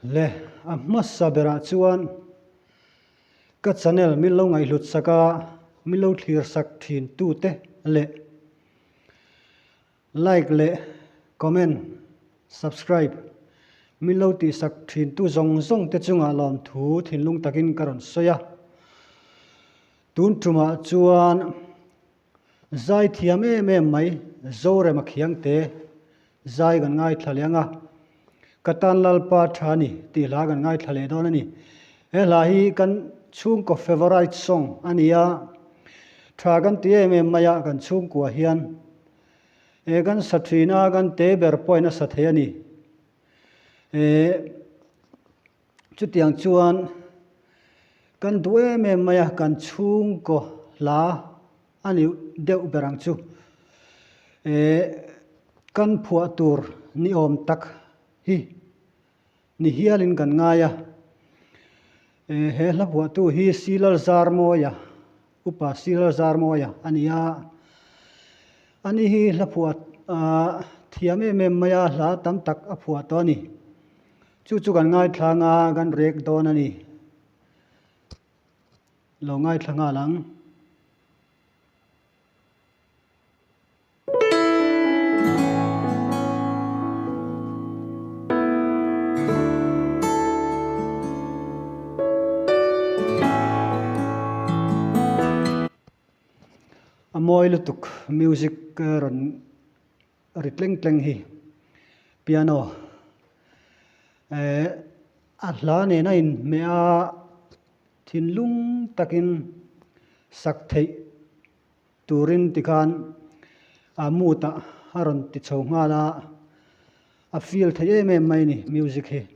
Le, a hmasa berah chuan ka channel min lo ngaihhlut sak a, min lo thlir sak thin tute leh like leh comment, subscribe min lo tih sak thin tu zawng zawng te chungah lawmthu thinlung takin ka rawn sawi a. Tun tumah chuan Zai thiam em em mai, Zorema Khiangte zai kan ngaithla leh ang a, Ka tan Lalpa tha ni tih hla kan ngaithla leh dawn a ni. He hla hi kan chhungkaw favourite song a ni a, tha kan ti em em mai a, kan chhungkua hian e kan sa thin a, kan te ber pawhin a sa thei a ni. E chutiang chuan kan duh em em mai a, kan chhungkaw hla a ni deuh ber ang chu. E kan phuah tur ni awm tak hi ni hialin kan ngai a. E he hla phuahtu hi Silal Zarmawia, Upa Silal Zarmawia a ni a. Ani hi hla phuah thiam em em mai a, hla tam tak a phuah tawh a ni. Chu chu kan ngaithla anga kan rek dawn a ni. Lo ngaithla nghal ang. A mawi lutuk music rawn ri tleng tleng hi piano eh a hla nen a inhmeh a thinlung takin sak theih turin tikhan a mood ah a rawn ti chho nghal a a feel theih em em mai a ni music hi.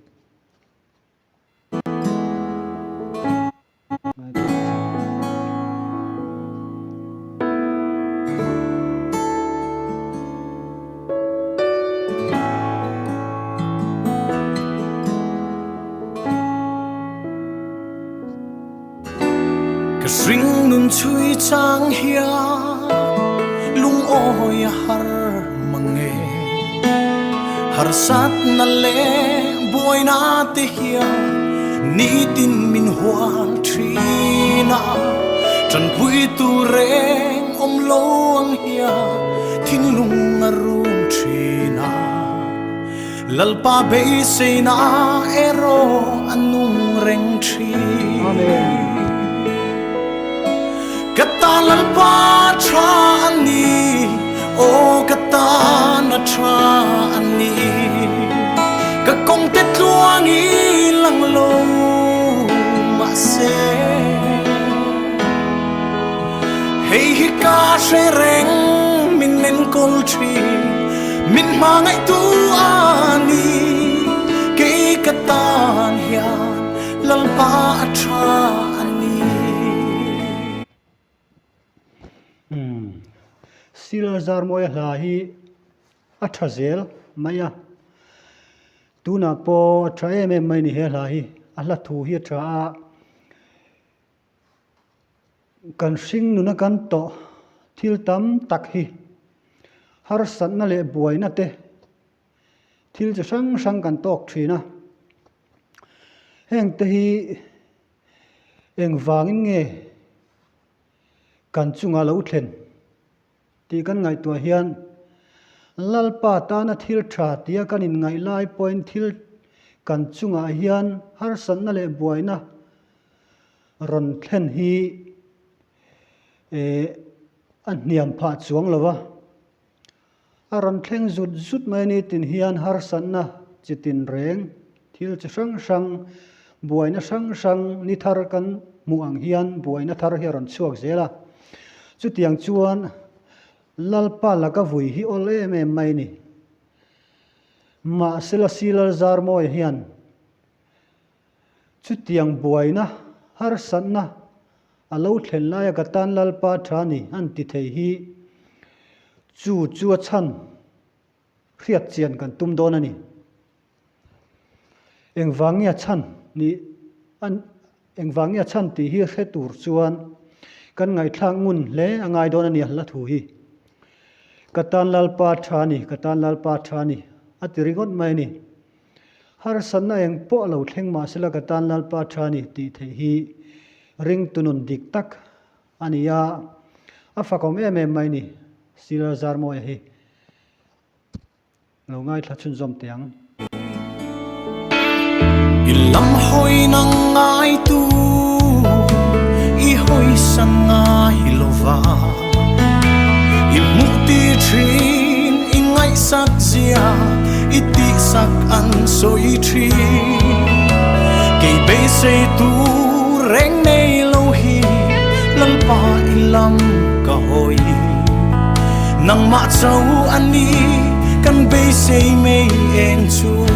Ka hring nun chhui chang hian lungawi a har mang e. Harsatna leh buaina te hian nitin min hual thin a, tanpui tur reng awm lo ang hian thinlung a rum thin a. Lalpa beiseina erawh a nung reng thin. Ka tan Lalpa tha a ni, aw ka tan a tha a ni. Ka kawng te tluang i lang lo mahse, hei hi ka hre reng min enkawl thin, min hmangaihtu a ni. Kei ka tan hian Lalpa a tha a ni. Umm Sir Zarmawia hla hi a tha zel mai a, tunah pawh a tha em em mai a ni he hla hi, a hla thu hi a tha a, kan hring nuna kan tawh thil tam tak hi harsatna leh buaina te thil chi hrang hrang kan tawk thin a. Heng te hi engvangin nge kan chunga lo thlen tih kan ngaihtuah hian Lalpa tana thil tha tia kan inngaih lai pawhin thil kan chungah hian harsatna leh buaina rawn thlen hi a hniam phah chuang lo va. A rawn thleng zut zut mai a ni tin hian harsatna chi tin reng, thil chi hrang hrang, buaina hrang hrang ni thar kan hmuh ang hian buaina thar hi a rawn chhuak zel a. Chutiang chuan Lalpa laka vui hi awl em em mai a ni. Mahsela Silal Zarmawia hian chutiang buaina harsatna A lo thlen laia ka tan Lalpa tha ni an ti thei hi chu chu a chhan hriat chian kan tum dawn a ni. Engvang nge a chhan ni an engvang nge a chhan tih hi hre tur chuan kan ngaihthlak ngun hle a ngai dawn a ni a hla thu hi. Ka tan Lalpa tha ni, ka tan Lalpa tha ni a ti ringawt mai a ni. Harsatna eng pawh lo thleng mah sela ka tan Lalpa tha ni tih theih hi ringtu nun dik tak a ni a, a fakawm em em mai ni, Sir Zarmawia hi lo ngaithla chhunzawm teh ang. I lam hawi nang ngaitu i hawisan ngai lova, i hmuh tir thin i ngaihsak zia i tihsak an sawi thin. Kei beisei tur reng nei lo hi Lalpa i lam ka hawi. Nangmah cho a ni kan beisei mei eng chu.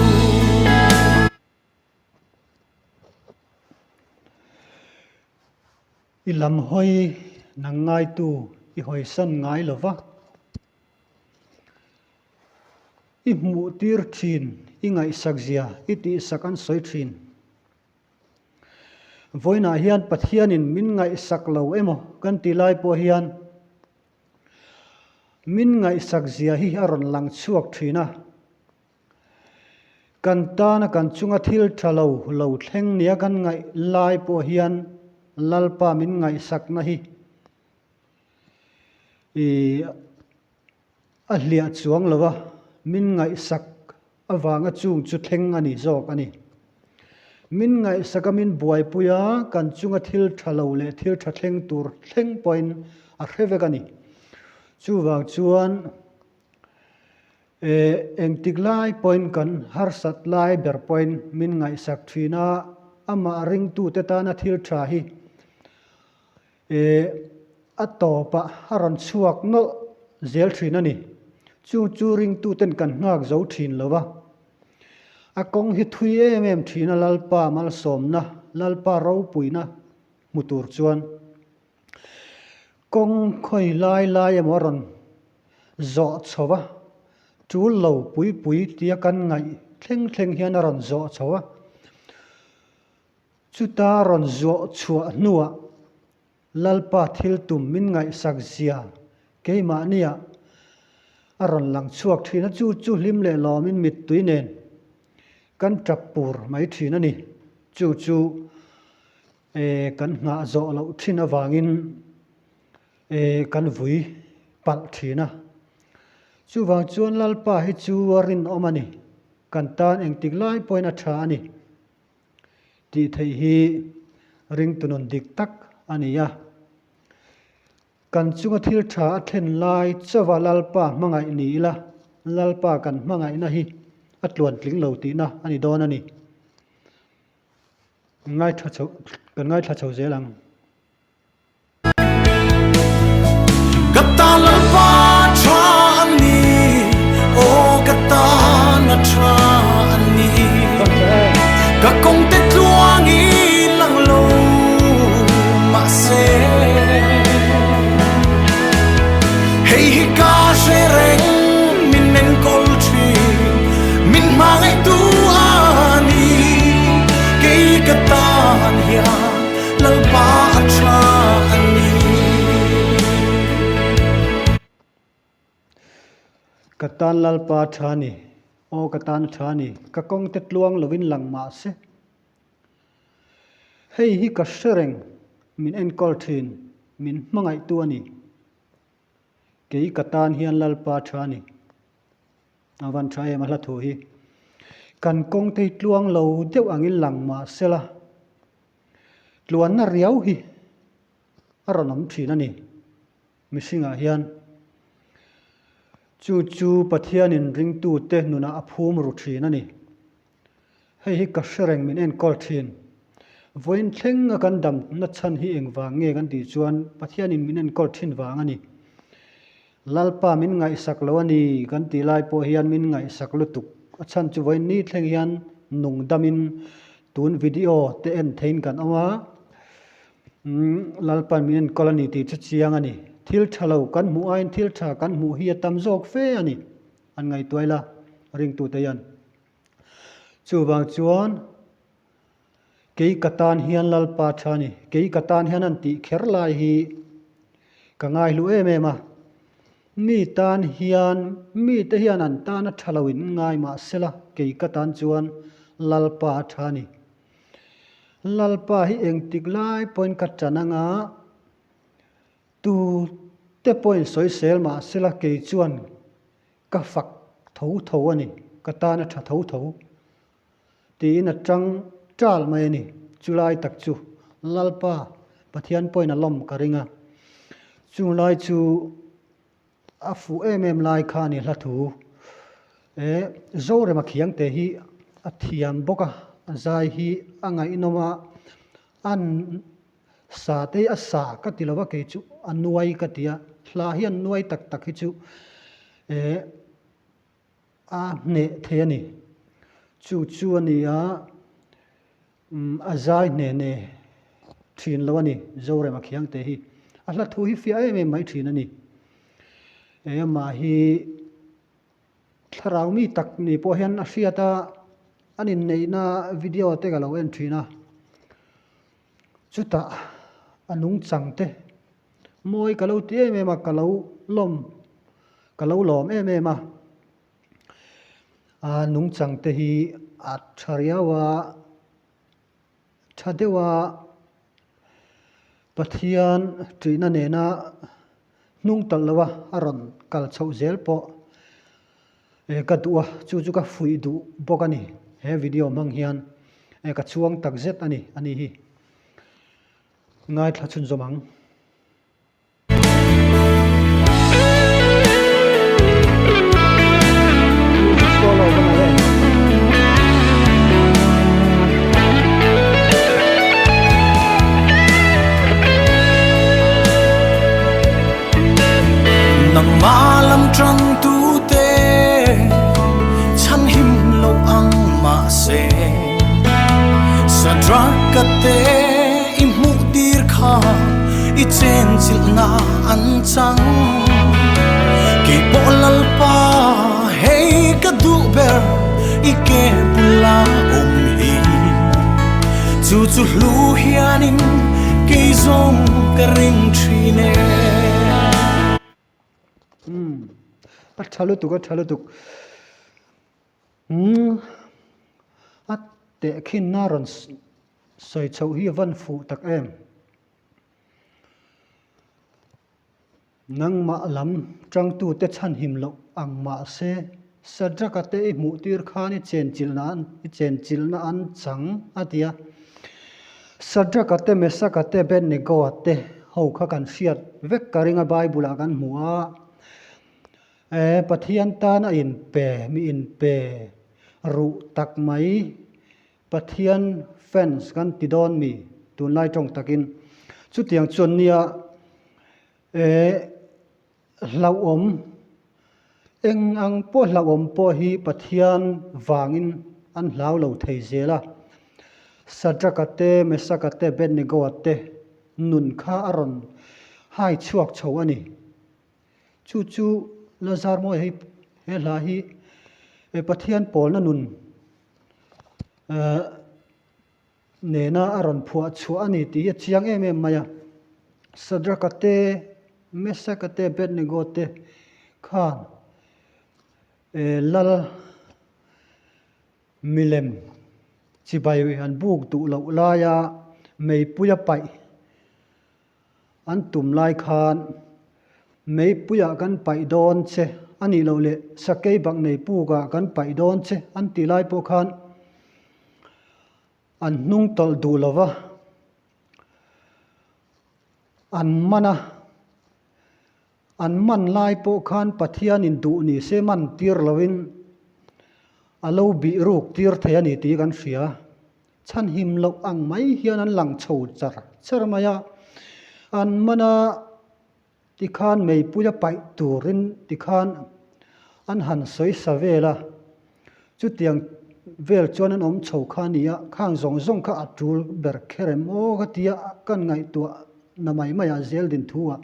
I lam hawi nang ngaitu i hawisan ngai lo va. I hmuh tir thin, i ngaihsak zia, i tihsak an sawi thin. Vawiinah hian Pathianin min ngaihsak lo emaw kan ti lai pawh hian min ngaihsak zia hi a rawn lang chhuak thin a. Kan tana kan chunga thil tha lo lo thleng nia kan ngaih lai pawh hian Lalpa min ngaihsakna hi i a hliah chuang lo a, min ngaihsak avanga chung chu thleng a ni zawk a ni. Min ngaihsak a min buaipui a, kan chunga thil tha lo leh thil tha thleng tur thleng pawhin a hre vek a ni. Chuvang chuan engtik lai pawhin kan harsat lai ber pawhin min ngaihsak thin a, amah ringtute tana thil tha hi E, a tawpah a rawn chhuak nawlh zel thin a ni. Chu chu ringtuten kan nghak zo thin lo va. A kawng hi thui em em thin a Lalpa malsawmna, Lalpa ropuina hmu tur chuan kawng khawi lai lai emaw a rawn zawh chho va, tul lo pui pui tia kan ngaih thleng thleng hian a rawn zawh chho a. Chuta rawn zuah chhuah hnuah Lalpa thil tum min ngaihsak zia keimahniah a rawn lang chhuak thin a, chu chu hlim leh lawmin mittui nen kan tap pur mai thin a ni. Chu chu kan nghah zawh loh thin avangin kan vui palh thin a. Chuvang chuan Lalpa hi chu a rinawm a ni, kan tan engtik lai pawhin a tha a ni. Tih theih hi ringtu nun dik tak a ni a. Kan chunga thil tha a thlen lai chauha Lalpa hmangaih ni ila, Lalpa kan hmangaihna hi a tluan tling lo tihna a ni dawn a ni. Ngaithla chho, kan ngaithla chho zel ang. Ka tan Lalpa tha a ni, aw ka tan a tha a ni. Ka kawng te tluang i lang lo mahse, hei hi ka hre reng min enkawl thin, min hmangaihtu a ni. Kei ka tan hian Lalpa a tha a ni. Ka tan Lalpa a tha a ni. Aw ka tan a tha a ni. Ka kawng te tluang lovin lang mah se. Hei hi ka hre reng, min enkawl thin, min hmangaihtu a ni. Kei ka tan hian Lalpa a tha a ni. A van tha em a hla thu hi. Kan kawng te hi tluang lo deuh angin lang mah sela. Tluanna riau hi a rawn awm thin a ni mihringah hian. Chu chu Pathianin ringtute nunah a phum ru thin a ni. Hei hi ka hre reng min enkawl thin. Vawiin thleng a kan damna chhan hi engvang nge kan tih chuan Pathianin min enkawl thin vang a ni. Lalpa min ngaihsak lo a ni kan tih lai pawh hian min ngaihsak lutuk. A chhan chu vawiin ni thleng hian nung damin tun video te en theiin kan awm a, Lalpa'n min enkawl a ni tih chu chiang a ni. Thil tha lo kan hmuh aiin thil tha kan hmuh hi a tam zawk fe a ni an ngaihtuah ila ringtute hian. Chuvang chuan kei ka tan hian Lalpa tha a ni, kei ka tan hian an tih kher lai hi ka ngaihlu em em a. Mi tan hian, mite hian an tan a tha lo in ngai mah sela kei ka tan chuan Lalpa a tha a ni. Lalpa hi engtik lai pawhin ka tan anga tu te pawhin sawisel mah sela kei chuan ka fak tho tho a ni, ka tan a tha tho tho tiin a tang tal mai a ni. Chulai tak chu Lalpa Pathian pawhin a lawm ka ring a, chulai chu A fuh em em lai kha a ni hla thu. E Zorema Khiangte hi a thiam bawk a, a zai hi a ngaihnawm a, a sa te hi a sa ka ti lo va kei chu a nuai ka ti a, hla hi an nuai tak tak hi chu e a hneh thei a ni. Chu chu a ni a. Umm a zai hne hne thin lo a ni, Zorema Khiangte hi. A hla thu hi fiah em em mai thin a ni. Eng amah hi thlarau mi tak ni pawh hian a hriat a, an inneihna video te ka lo en thin a. Chutah a nungchang te mawi ka lo ti em em a, ka lo lawm, ka lo lawm em em a. A nungchang te hi a tha riau a, tha deuh a Pathian ṭihna nena hnung talh lo a a rawn kal chhoh zel pawh ka duh a, chu chu ka fuih duh bawk a ni. He video hmang hian ka chhuang tak zet a ni a ni hi. Ngaithla chhunzawm ang. Nangmah lam ṭang tute chhanhim lo ang mahse Sadraka te i hmuh tir kha i chenchilhna an chang. Kei pawh Lalpa hei ka duh ber i ke bula awm hi. Chu chu hlu hianin kei zawng ka ring thin e. Umm a tha lutuk a tha lutuk. Umm a tehkhinna rawn sawi chhoh hi a van fuh tak em. Nangmah lam tangtute chhanhim loh ang mahse Sadraka te i hmuh tir khan i chenchilhna an i chenchilhna an chang a ti a. Sadraka te Mesaka te Abednego-a te ho kha kan hriat vek ka ring a Bible ah kan hmu a. E, Pathian tan a inpe, mi inpe ruh tak mai, Pathian fans kan ti dawn mi tunlai tawng takin. Chutiang chuan nia, e, hlauhawm, eng ang pawh hlauhawm pawh hi Pathian vangin an hlau lo thei zel a. Sadraka te, Mesaka te, Abednego-a te nun kha a rawn hai chhuak chho a ni. Chu chu Lazar mawi hei he hla hi Pathian pawlna nun nena a rawn phuah chhuah a ni tih hi a chiang em em mai a. Sadraka te, Mesaka te, Abednego te khan lal milem chibai an buk duh loh laia meipuia paih An tum lai khan meipuiah kan paih dawn che a nih loh leh sakei bak nei pukah kan paih dawn che an tih lai pawh khan an hnung tawlh duh lo va, an man a, an man lai pawh khan Pathianin duh ni se man tir loin a lo bih ruk tir thei a ni tih kan hria. Chhanhim loh ang mai hian an lang chho char char mai a, an man a tikhan meipuia paih turin tikhan an han sawi sa vel a, chutiang vel chuan an awm chho kha a ni a, khang zawng zawng kha a tul ber kher em aw ka tia kan ngaihtuah na mai mai ah zel din thu ah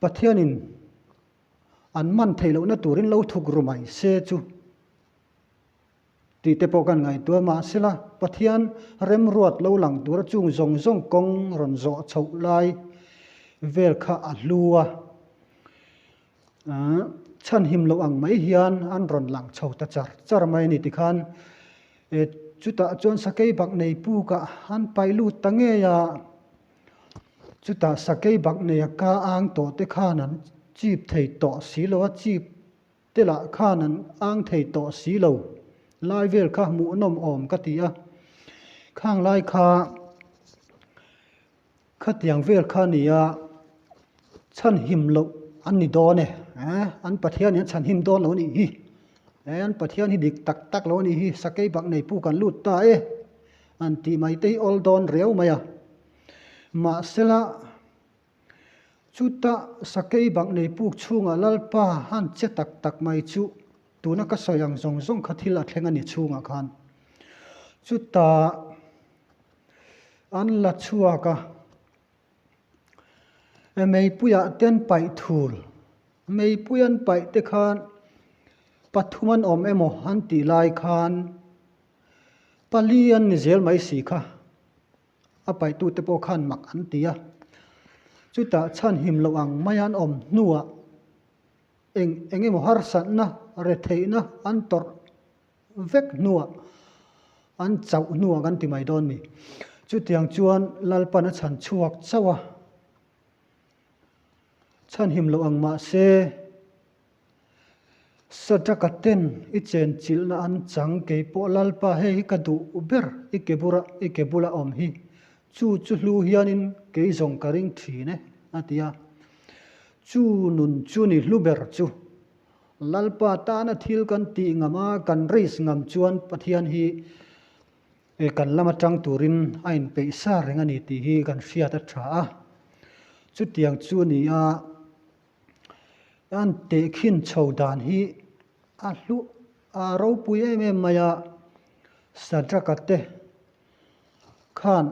Pathianin an man theih lohna turin lo thuk ru mai se chu. Tih te pawh kan ngaihtuah mahsela Pathian remruat lo lang tura chung zawng zawng kawng rawn zawh chhoh lai vel kha a hlu a, chhanhim loh ang mai hian an rawn lang chho ta char char mai a ni tikhan. Chutah chuan sakei bak nei pukah an paih lut ta ngei a, chutah sakei bak nei a ka ang tawh te khan an chip thei tawh si lo a, chip te lah khan an ang thei tawh si lo lai vel kha hmuhnawm awm ka ti a, khang lai kha Khatiang vel kha nia chhanhim loh an ni dawn e, an Pathian in a chhanhim dawn lo nih hi, an Pathian hi dik tak tak lo nih hi, sakei bak nei pu kan lut ta e an tih mai te hi awl dawn riau mai a. Mahsela chuta sakei bak nei puk chhungah Lalpa han che tak tak mai chu tuna ka sawi ang zawng zawng kha thil a thleng a ni chhungah khan. Chutah. An la chhuak a, meipuiah te an paih thul, meipui an paih te khan pathum an awm emaw an tih lai khan pali an ni zel mai si kha, a paihtute pawh khan mak an ti a, chutah chhanhim loh ang mai an awm hnuah eng eng emaw harsatna retheihna an tawrh vek hnuah an chauh hnuah kan ti mai dawn mi. Chutiang chuan Lalpan a chhan chhuak chauh a, chhanhim loh ang mahse Sadraka ten i chenchilhna an chang kei pawh Lalpa hei hi ka duh ber i ke bura i ke bula awm hi chu chu hlu hianin kei zawng ka ring thin e a ti a. Chu nun chu ni hlu ber chu Lalpa tana thil kan tih ngam a, kan risk ngam chuan Pathian hi kan lam atang turin a inpeih sa reng a ni tih hi kan hriat a tha a. Chutiang chu a ni a, an tehkhin chho dan hi a hlu a ropui em em mai a, Sadraka te khan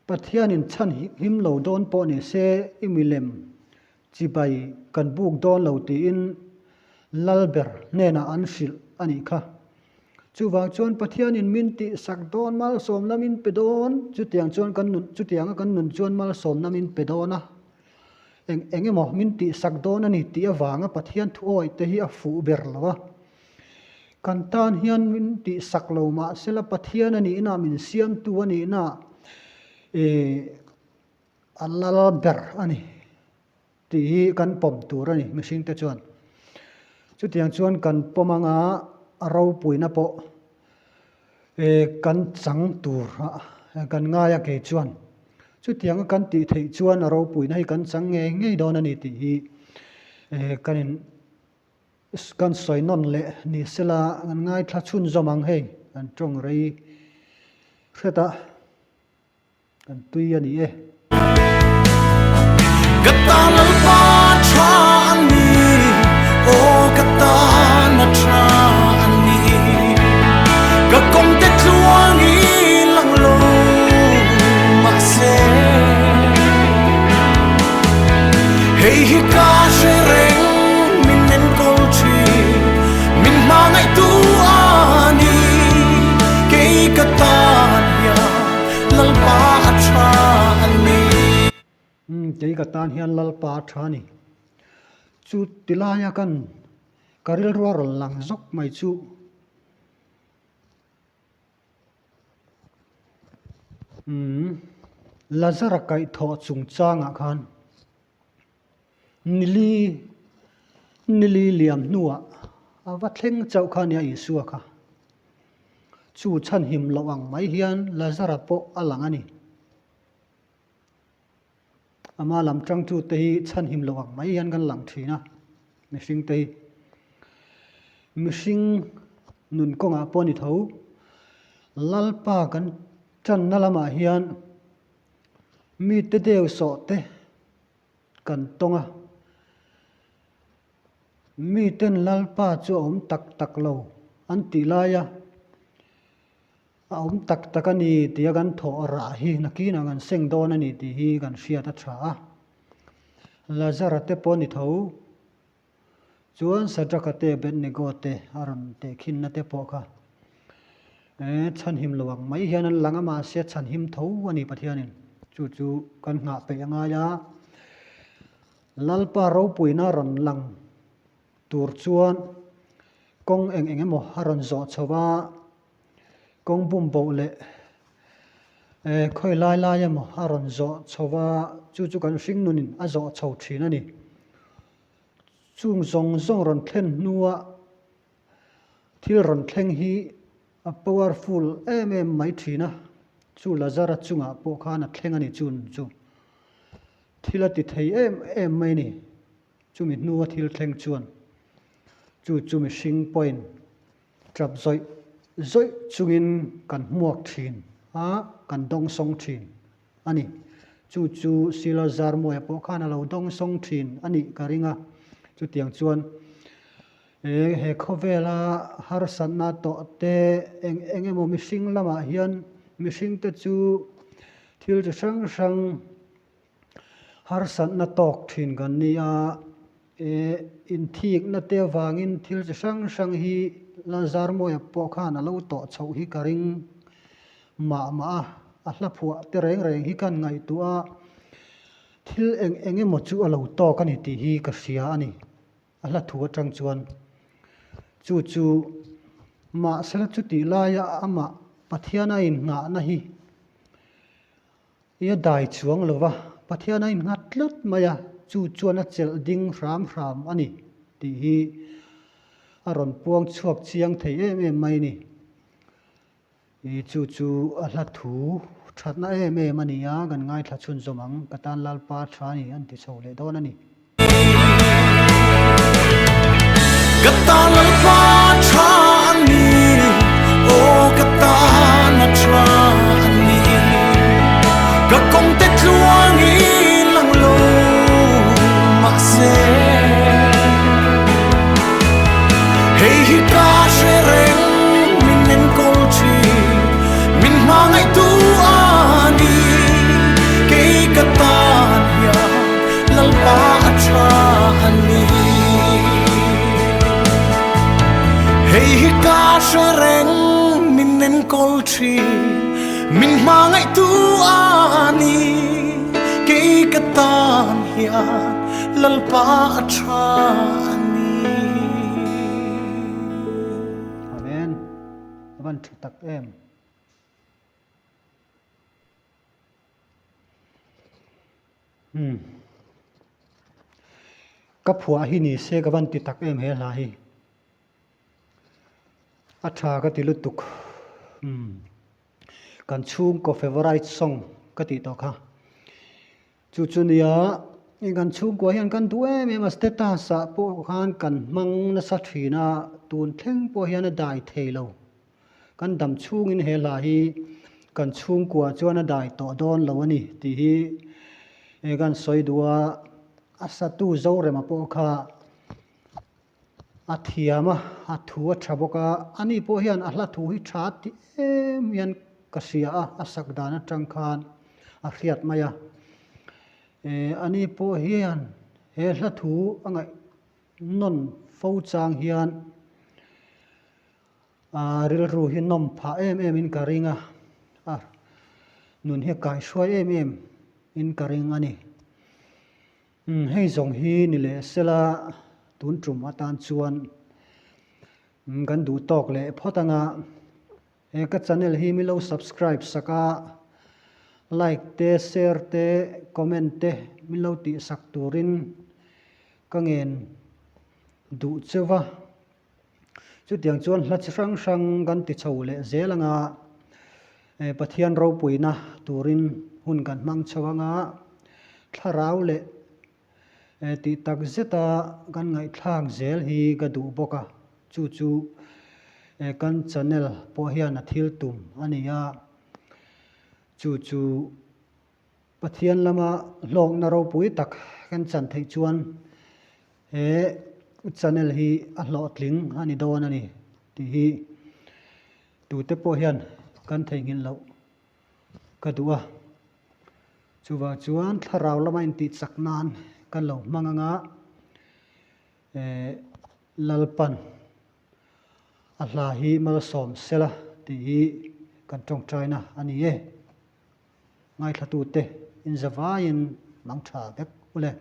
Pathianin chhan him lo dawn pawh ni se i milem chibai kan buk dawn lo tiin Lalber hnenah an hrilh a nih kha. Chuvang chuan Pathianin min tihsak dawn malsawmna min pe dawn, chutiang chuan kan nun chutianga kan nun chuan malsawmna min pe dawn a, eng eng emaw min tihsak dawn a ni tih avanga Pathian thuawih te hi a fuh ber lo a. Kan tan hian min tihsak lo mahsela Pathian a nihna, min siamtu a nihna ih a lal ber a ni tih hi kan pawm tur a ni mihringte chuan. Chutiang chuan kan pawm anga a ropuina pawh ih kan chang tur a kan ngai a kei chuan. Chutianga kan tih theih chuan a ropuina hi kan chang ngei ngei dawn a ni tih hi ih kan in Kan sawi nawn leh ni sela kan ngaithla chhunzawm ang hei kan tawng rei hret a kan tui a ni e. Ka tan Lalpa tha a ni, aw ka tan a tha a ni. Ka kawngte tluang i lang lo mahse Hei hi ka hre reng min enkawl thin min hmangaihtu a ni kei ka tan hian Lalpa a tha a ni. Umm kei ka tan hian Lalpa a tha a ni. Chu tilaia kan ka rilru a rawn lang zawk mai chu. Umm Lazara kaihthawh chungchangah khan nili nili liam hnuah a va thleng chauh kha nia Isua kha. Chu chhanhim loh ang mai hian Lazara pawh a lang a ni. Ama lam tangtute hi chhanhim loh ang mai hian kan lang thin a, mihringte hi. Mihring nun kawngah pawh a ni tho. Lalpa kan tanna lamah hian mite deu sawh te kan tawng a, miten Lalpa chu a awm tak tak lo an tih laia A awm tak tak a ni tia kan thawh rah hi nakinah kan seng dawn a ni tih hi kan hriat a tha a. Lazara te pawh a ni tho. Chuan Sadraka te Abednego te a rawn tehkhinna te pawh kha e chhanhim lo ang mai hian an lang a mahse chhanhim tho a ni Pathianin. Chu chu kan nghah peih a ngai a. Lalpa ropuina rawn lang tur chuan kawng eng eng emaw a rawn zawh chho a. Kawng bumboh leh khawi lai lai emaw a rawn zawh chho va, chu chu kan hringnunin a zawh chho thin a ni. Chung zawng zawng rawn thlen hnua thil rawn thleng hi a powerful em em mai thin a, chu Lazara chungah pawh khan a thleng a ni chun chu. Thil a ti thei em em mai a ni. Chumi hnua thil thleng chuan chu chu mihring pawhin Tap zawih zawih chungin kan hmuak thin a, kan dawngsawng thin a ni. Chu chu Sila Zarmawia pawh khan a lo dawngsawng thin a nih ka ring a. Chutiang chuan he he khawvela harsatna tawh te eng eng emaw mihring lamah hian mihringte chu thil chi hrang hrang Harsatna tawk thin kan ni a, e inthikna te avangin thil chi hrang hrang hi Lalzarmawia pawh khan a lo tawh chhoh hi ka ring mah mah a, a hla phuah te reng reng hi khan ngaihtuah a, thil eng eng emaw chu a lo tawk a ni tih hi ka hria a ni, a hla thu atang chuan chu chu mahsela chutih laia amah Pathian a innghahna hi I a dai chuang lo va, Pathian a innghat tlat mai a, chu chuan a chelh ding hram hram a ni tih hi a rawn puang chhuak chiang thei em em mai a ni. I chu chu a hla thu thatna em em a ni a, kan ngaithla chhunzawm ang, ka tan Lalpa tha a ni an ti chho leh dawn a ni. Ka tan Lalpa tha a ni, aw ka tan a tha a ni. Ka kawng te tluangin lang lo mahse, hei hi ka hre reng min enkawl thin, min hmangaihtu a ni, kei ka tan hian. Lalpa a tha a ni. Hei hi ka hre reng min enkawl thin, min hmangaihtu a ni. Kei ka tan hian Lalpa a tha a ni. Amen. A van tha tak em. Umm. Ka phuah hi ni se ka van ti tak em he hla hi. A tha ka ti lutuk. Umm. Kan chhungkaw favourite song ka tih tawh kha. Chu chu nia kan chhungkua hian kan duh em em a status ah pawh khan kan hmang nasa thin a tun thleng pawh hian a dai thei lo. Kan dam chhungin he hla hi kan chhungkua chuan a dai tawh dawn lo a ni tih hi e kan sawi duh a, a satu Zorema pawh kha a thiam a, a thu a tha bawk a, ani pawh hian a hla thu hi tha ti em hian ka hria a, a sak dan atang khan a hriat mai a. E ani pawh hian he hla thu a ngaih nawn fo chang hian A rilru hi nawm phah em em in ka ring a, a nun hi a kaihruai em em in ka ring a ni. Umm hei zawng hi ni leh sela tun tum atan chuan kan duh tawk leh phawt anga he ka channel hi min lo subscribe sak a, like te share te comment te min lo tih sak turin ka ngen duh cheu va. Chutiang chuan hla chi hrang hrang kan ti chho leh zel anga Pathian ropuina turin hun kan hmang chho anga thlarau leh tih tak zeta kan ngaihthlak zel hi ka duh bawk a, chu chu kan channel pawh hian a thil tum a ni a, chu chu. Pathian lama hlawkna ropui tak kan chan theih chuan he channel hi a hlawhtling a ni dawn a ni tih hi tute pawh hian kan theihnghilh loh ka duh a. Chuvang chuan thlarau lama intihchak nan kan lo hmang anga Lalpan a hla hi malsawm sela tih hi kan tawngtaina a ni e. Ngaithlatute inzavaiin mang tha vek u le.